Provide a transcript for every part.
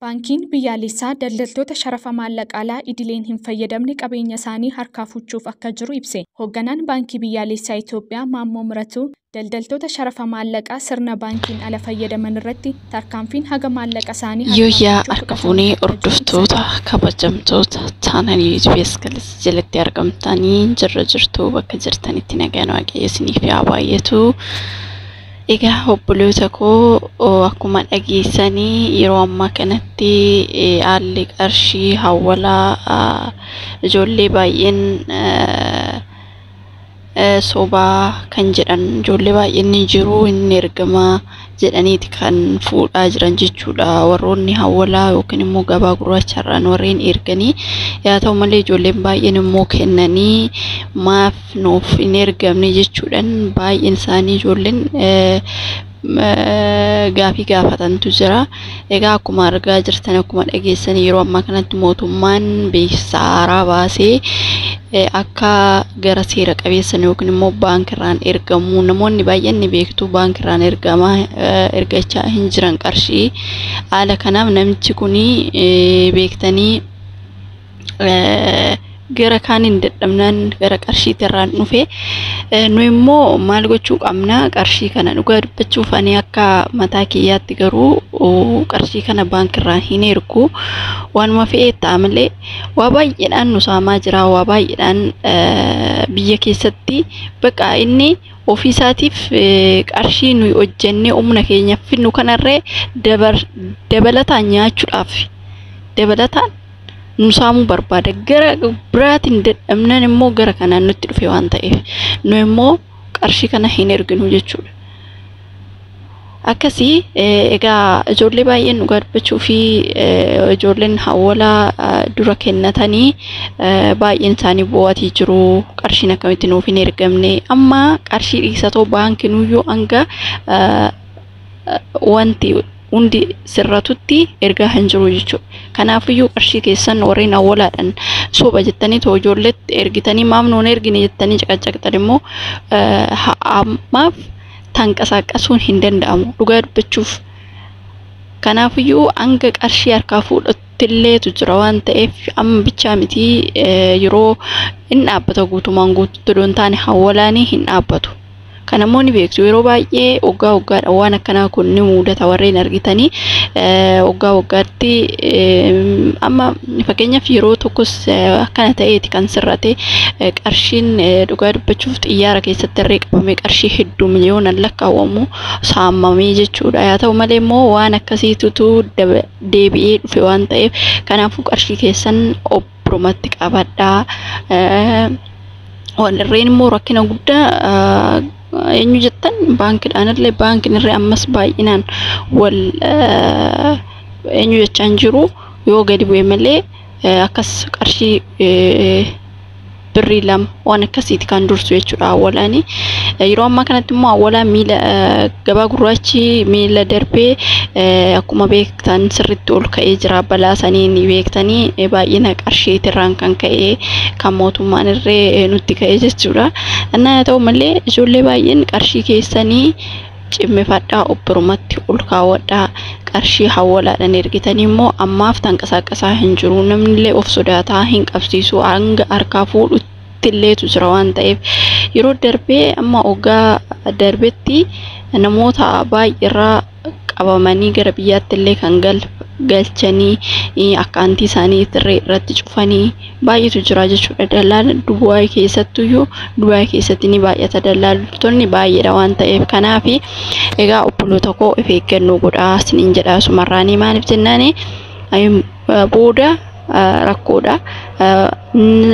Baankiin biyyaalessaa daldaltoota sharafa maallaqa alaa idileen hin fayyadamne qabeenya isaanii harkaa fuuchuuf akka jiru ibse. Hoogganaan Baankii Biyyaalessaa Itoophiyaa Maammoo Miratuu daldaltoota sharafa maallaqaa sirna baankiin ala fayyadaman irratti tarkaanfiin haga maallaqa isaanii harkaa Yooyyaa fuuchuuf harka fudhatamuuf fuunee akka jiru ibsan. Hordoftoota kabajamtoota chaanal YouTube Asgalis jalatti argamtanii jirra jirtu, bakka jirtanitti nagaan Waaqayyo isiniif haa baay'atu. Egaa obboloota koo, akkuma dhageessanii yeroo ammaa kanatti haalli qarshii hawwalaa ijoollee baay'een sobaa kan jedhan, ijoollee baay'een ni jiru, inni ergamaa jedhaniiti kan fuudhaa jiran jechuudha, warroonni hawwalaa yookiin immoo gabaa gurraacharraan warreen erganii. Yaa ta'u malee ijoolleen baay'een immoo kennanii maaf nuuf hin ergamne jechuudhaan baay'een isaanii ijoolleen gaafii gaafatantu jira. Egaa akkuma argaa jirtan, akkuma dhageessan, yeroo ammaa kanatti mootummaan beeksisa haaraa baasee akka gara seera qabeessan yookiin immoo baankirraan ergamu. Namoonni baay'een ni beektu, baankirraan ergamaa ergachaa hin jiran qarshii. Haala kanaaf namichi kuni beektanii gara kaaniin dadhabnaan gara qarshiitirraan dhufe. Nu immoo maal gochuu qabna? Qarshii kana dhugaa dubbachuuf ani akka mataa kiyyaatti garuu qarshii kana baankirraan hin ergu. Waanuma fe'ee ta'a malee waa baay'eedhaan nu saamaa jira, waa baay'eedhaan biyya keessatti bakka inni ofii isaatiif qarshii nuyi hojjennee humna keenya finnu kanarree dabalataan nyaachuudhaaf dabalataan nu saamuu barbaada. Gara biraatiin dadhabnaan immoo gara kanaan nutti dhufe waan ta'eef nu immoo qarshii kana hin erginu jechuudha. Akkasii egaa ijoollee baay'een dhugaa dubbachuu fi ijoolleen hawwalaa dura kennatanii baay'een isaanii bo'atii jiru. Qarshiin akkamitti nuuf hin ergamne? Amma qarshii dhiisatoo baankinuyyuu hanga wanti hundi sirratutti ergaa hin jiru jechuudha. Kanaafiyyuu qarshii keessan warreen hawwalaadhaan soba jettanii too ijoolleetti ergitanii maaf nuun ergine jettanii caqacaqtan immoo ammaaf tanqasaaqasuun hin danda'amu dhugaa dubbachuuf. Kanaafiyyuu hanga qarshii harkaa fuudhattilleetu jira waan ta'eef amma bichaa miti, yeroo hin dhaabbata guutumaan guututti odoo hin taane hawwalaanii hin dhaabbatu. Kana immoo ni beektu, yeroo baay'ee waggaa waggaadhaan waan akkanaa kun ni mudata. Warreen argitanii waggaa waggaatti amma fakkeenyaaf yeroo tokkos akkana ta'eeti kan sirrate. Qarshiin dhugaa dubbachuuf xiyyaara keessatti irree qabamee qarshii hedduu miliyoonaan lakkaawwamu saamamee jechuudha. Haa ta'u malee immoo waan akkasiitutu deebi'ee dhufe waan ta'eef kanaafuu qarshii keessan obborumatti qabadhaa. Warreen immoo rakkina guddaa eenyu jettan, baankiidhaan illee, baankiin irree ammas baay'inaan wal eenyu jechaa hin jiru, yoo gadi bu'e malee akkas qarshii birrii 2 waan akkasiiti kan dursu jechuudha hawwalaani. Yeroo ammaa kanatti immoo hawwalaan miila gabaa gurraachi miila darbee akkuma beektan sirriitti ol ka'ee jira. Balaa sanii ni beektanii, baay'ina qarshiitirraan kan ka'e kan mootummaan irree nutti ka'e jechuudha. Innaa haa ta'u malee ijoollee baay'een qarshii keessanii cimmifadhaa, obborumatti ol kaawwadhaa. Qarshii hawwalaadhaan ergitanii immoo ammaaf tanqasaaqasaa hin jiru, namnillee of sodaataa hin qabsiisu, hanga harkaa fuudhuttilleetu jira waan ta'eef. Yeroo darbee amma waggaa darbetti namoota baay'eerraa qabamanii gara biyyaatti illee kan galchanii akkaantii isaanii irratti cufanii baay'eetu jira jechuudha. Dallaan Dubaay keessattuyyuu, Dubaay keessatti ni baay'ata, dallaaltonni baay'eedha waan ta'eef. Kanaaf egaa obboloota koo, of eeggannoo godhaa isiniin jedha sumarraanii. Maaliif jennaani, booda rakkoodha.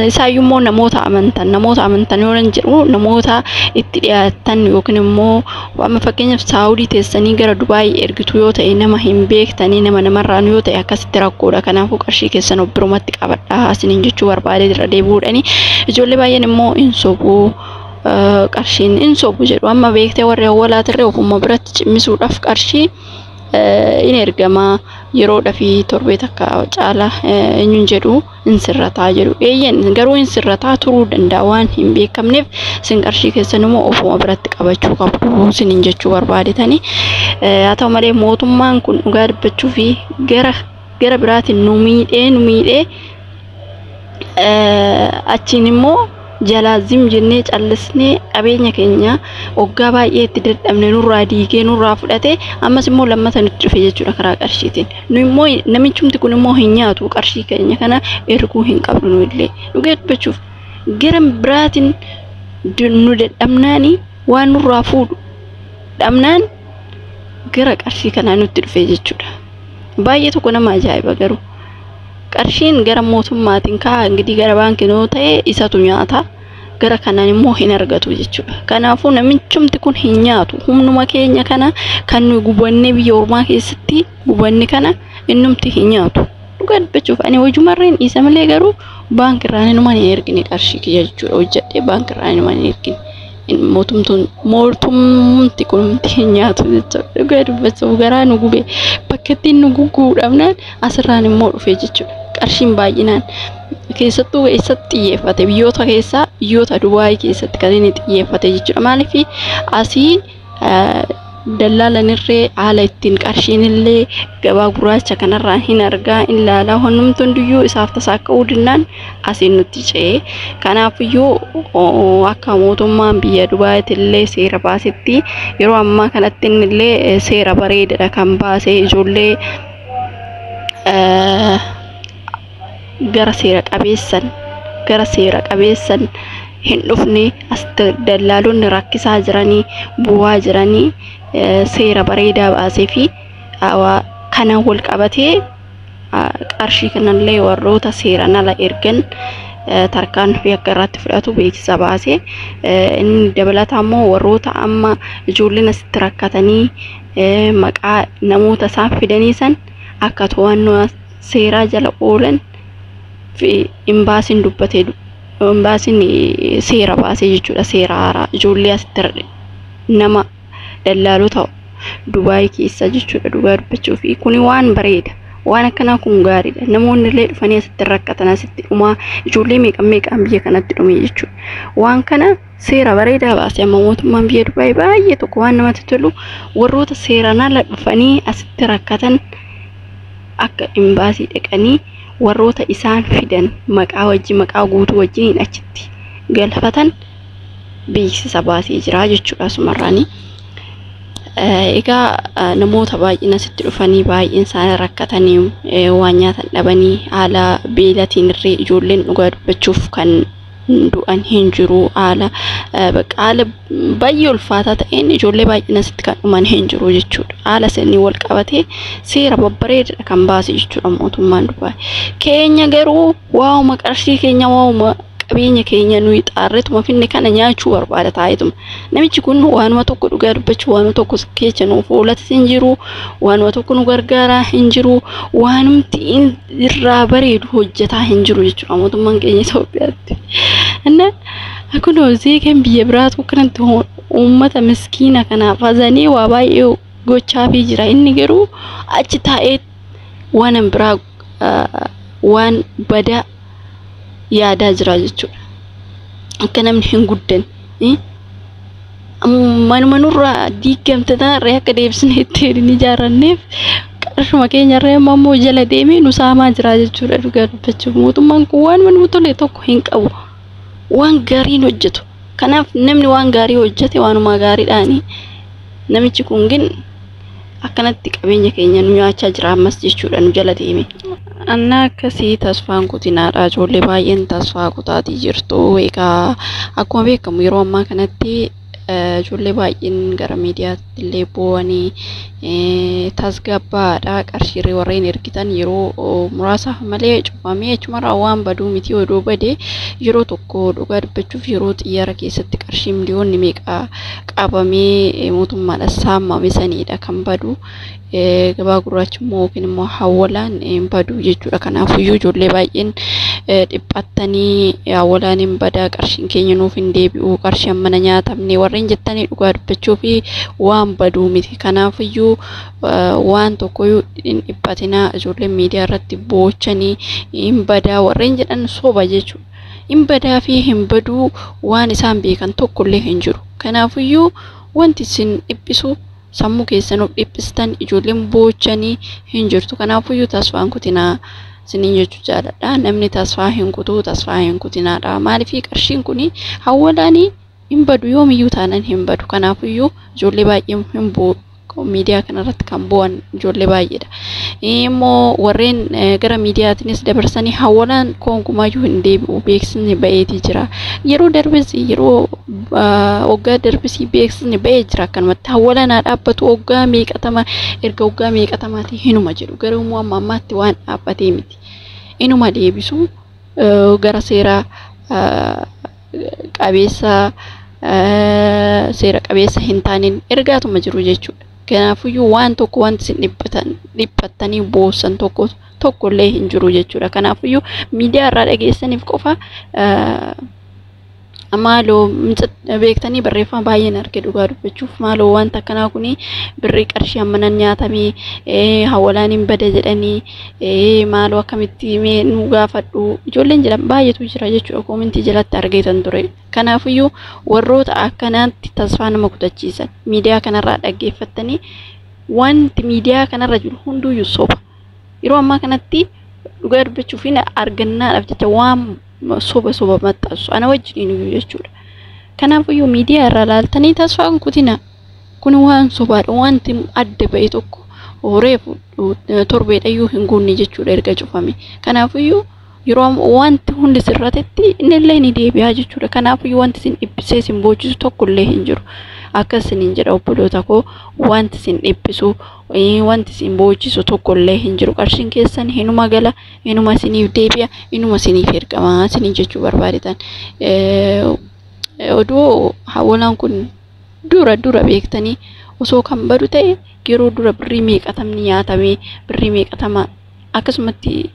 Isaayyuu immoo namoota amantan, namoota amantan yoo nan jedhu, namoota itti dhiyaatan yookiin immoo amma fakkeenyaaf Saawudii teessanii gara Dubaay ergitu yoo ta'e, nama hin beektanii, nama namarraan yoo ta'e akkasitti rakkoodha. Kanaafuu qarshii keessan of birumatti qabadhaa isiniin jechuu barbaadee irra deebi'uudhani. Ijoollee baay'een immoo hin sobuu, qarshiin hin sobu jedhu. Amma beektee warri hawwalaatirree ofuma biratti cimmisuudhaaf qarshii in ergamaa yeroodha fi torbee takka caala eenyuun jedhu hin sirrataa jedhu. Eeyyan, garuu hin sirrataa turuu danda'a waan hin beekamneef isin qarshii keessan immoo ofuma biratti qabachuu qabdu isiniin jechuu barbaadetanii. Haa ta'u malee mootummaan kun dhugaa dubbachuu fi gara Gara biraatiin nu miidhee nu miidhee achiin immoo jalaa zim jennee callisnee qabeenya keenya waggaa baay'ee itti dadhabne nurraa diigee nurraa fudhate, ammas immoo lammata nutti dhufe jechuudha karaa qarshiitiin. Nu immoo namichumti kun immoo hin nyaatu, qarshii keenya kana erguu hin qabnu. Nu illee dhugaa dubbachuuf gara biraatiin nu dadhabnaani waan nurraa fuudhu dhabnaan gara qarshii kanaa nutti dhufe jechuudha. Baay'ee tokko nama ajaa'iba garuu. Qarshiin gara mootummaatiin kaa ingidihi gara baankii yoo ta'e isatu nyaata. Gara kanaan immoo hin argatu jechuudha. Kanaafuu namichumti kun hin nyaatu. Humnuma keenya kana kan nuyi gubannee biyya ormaa keessatti gubanne kana innumti hin nyaatu. Dhugaa dubbachuuf ani hojumarreen dhiisa malee garuu baankirraan inumaan hin ergine qarshii kiyya jechuudha. Hojjedhee baankirraan inumaan hin ergine. Mootumtuun mootumti kunumti hin nyaatu jechuudha. Dhugaa dubbachuuf garaa nu gube, bakka ittiin nu gugguu dhabnaan asirraan immoo dhufe jechuudha. Qarshiin baay'inaan keessattuu eessatti xiyyeeffate? Biyyoota keessaa biyyoota Dubaayii keessatti kan inni xiyyeeffate jechuudha. Maaliif asii dallaalanirree haala ittiin qarshiin illee gabaa gurraacha kanarraan hin argaa hin laalaa, hundumtu hundiyyuu isaaf tasaaka'uu dinnaan asiin nutti ce'ee. Kanaafiyyuu akka mootummaan biyya Dubaayitti illee seera baasetti, yeroo ammaa kanatti inni illee seera bareedaadha kan baase. Ijoollee gara seera qabeessan hin dhufne as dallaalonni rakkisaa jiranii bu'aa jiranii seera bareedaa baasee fi kanaan wal qabatee qarshii kanallee warroota seeraan ala ergan tarkaanfii akka irratti fudhatu beeksisa baasee. Inni dabalataa immoo warroota amma ijoolleen asitti rakkatanii maqaa namoota isaan fidanii san akka to'annoo seeraa jala oolan fi imbaasiin dubbatee, imbaasiin seera baasee jechuudha, seera haaraa ijoollee asitti nama dallaalota Dubaayii keessa jechuudha. Dhugaa dubbachuu fi kuni waan bareeda, waan akkanaa kun gaariidha. Namoonni illee dhufanii asitti rakkatan, asitti dhumaa, ijoollee meeqan meeqaan biyya kanatti dhume jechuudha. Waan kana seera bareedaa baase amma mootummaan biyya Dubaayii. Baay'ee tokko waan namatti tolu, warroota seeraan ala dhufanii asitti rakkatan akka imbaasii dhaqanii warroota isaan fidan maqaa wajjin, maqaa guutuu wajjin achitti galfatan beeksisa baasee jira jechuudha asumarraanii. Egaa namoota baay'een asitti dhufanii baay'een isaanii rakkatanii waan nyaatan dhabanii haala beelatiin irree ijoolleen dhugaa dubbachuuf kan du'an hin jiru. Haala bakka haala baay'ee ulfaataa ta'een ijoollee baay'een asitti kan dhuman hin jiru jechuudha. Haala sanii wal qabatee seera babbareedaadha kan baase jechuudha mootummaan Dubaay. Keenya garuu waa'uma qarshii keenya, waa'uma qabeenya keenya nuyi xaarretuma finne kana nyaachuu barbaada taa'etuma. Namichi kun waanuma tokko, dhugaa dubbachuu, waanuma tokko keessa nuuf oolatis hin jiru, waanuma tokko nu gargaaraa hin jiru, waanumti irraa bareedu hojjetaa hin jiru jechuudha mootummaan keenya Itoophiyaatti. Inna kunoo zeekan biyya biraatu akkanatti uummata miskiina kanaaf hazanee waa baay'ee gochaafii jira. Inni garuu achi taa'ee waan biraa, waan badaa yaadaa jira jechuudha. Akka namni hin guddanne manuma nurraa diigamte tanarree akka deebisnee ittiin hin ijaarranneef qarshuma keenyarree amma immoo jala deemee nu saamaa jira jechuudha. Dhugaa dubbachuuf mootummaan kun waan manuma tole tokko hin qabu. Waan gaariin hojjetu. Kanaaf namni waan gaarii hojjete waanuma gaariidhaani. Namichi kun gin akkanatti qabeenya keenya nu nyaachaa jira ammas jechuudha nu jala deeme. Anna akkasii tasfaan kutinaadha. Ijoollee baay'een tasfaa kutaatii jirtu. Egaa akkuma beekamu yeroo ammaa kanatti ijoollee baay'een gara miidiyaatti illee boo'anii tasgabbaadha. Qarshiirri warreen ergitan yeroo muraasaaf malee cufamee achumarraa waan baduu miti. Odoo bade yeroo tokko, dhugaa dubbachuuf, yeroo xiyyaara keessatti qarshii miliyoonni meeqa qabamee mootummaadhaan saamame saniidha kan badu. Gabaa gurraachi immoo yookiin immoo hawwalaan hin badu jechuudha. Kanaafuyyuu ijoollee baay'een dhiphattanii hawwalaan hin badaa, qarshiin keenya nuuf hin deebi'u, qarshii hammana nyaatamne warreen jettanii, dhugaa dubbachuu fi waan baduu miti. Kanaafuyyuu waan tokkoyyuu hin dhiphatinaa. Ijoolleen miidiyaa irratti boochanii hin badaa warreen jedhan soba jechuudha. Hin badaa fi hin baduu waan isaan beekan tokkollee hin jiru. Kanaafuyyuu wanti isin dhiphisu Sammuu keessan of dhiphistan, ijoolleen boochanii hin jirtu. Kanaafuyyuu tasfaan kutinaa isiniin jechuu jaaladha. Namni tasfaa hin kutuu, tasfaa hin kutinaadha. Maaliif qarshiin kun hawwalaanii hin badu, yoomiyyuu taanan hin badu. Kanaafuyyuu ijoollee baay'ee hin boo miidiyaa kanarratti kan bo'an ijoollee baay'eedha. Immoo warreen gara miidiyaatiinis dabarsanii hawwalaan konkumaayyuu hin deebi'u beeksisni ba'eetii jira. Yeroo darbes, yeroo waggaa darbes beeksisni ba'ee jira akkanumatti hawwalaan haa dhaabbatu waggaa meeqatama erga waggaa meeqatamaatii hinuma jedhu, garuu immoo amma ammaatti waan dhaabbatee miti. Inuma deebisu, gara seera qabeessa seera qabeessa hin taaneen ergaatuma jiru jechuudha. Kanaafuyyuu waan tokko wanti isin dhiphattanii boossan tokko tokkollee hin jiru jechuudha. Kanaafuyyuu miidiyaa irraa dhageessaniif qofa maaloo beektanii barreeffama baay'een arge dhugaa dubbachuuf, maaloo wanta akkanaa kuni birrii qarshii hammanan nyaatamee hawwalaan hin bada jedhanii, maaloo akkamitti mee nu gaafadhu ijoolleen jedhan baay'eetu jira jechuudha, koomentii jalatti argeetan ture. Kanaafuyyuu warroota akkanaatti tasfaa nama kutachiisan miidiyaa kanarraa dhaggeeffattanii, wanti miidiyaa kanarra jiru hunduyyuu soba. Yeroo ammaa kanatti dhugaa dubbachuuf argannaadhaaf jecha waan soba soba maxxansu ana wajjiniin iyyuu jechuudha. Kanaafuyyuu miidiyaa irraa laaltanii tasfaa hin kutina. Kun waan sobaadha. Wanti adda ba'e tokko reefu torbeedhayyuu hin guunne jechuudha erga cufame. Kanaafuyyuu yeroo wanti hundi sirratetti innillee ni deebi'aa jechuudha. Kanaafuyyuu wanti isin dhiphisee isin boochisu tokkollee hin jiru. Akkas isiniin jedha obboloota koo, wanti isin dhiphisu, wanti isin boochisu tokkollee hin jiru. Qarshiin keessan hinuma gala, hinuma isiniif deebi'a, hinuma isiniif ergama isiniin jechuu barbaadetan. Oduu hawwalaan kun dura dura beektanii osoo kan badu ta'e yeroo dura birrii meeqatamni nyaatamee birrii meeqatama akkasumatti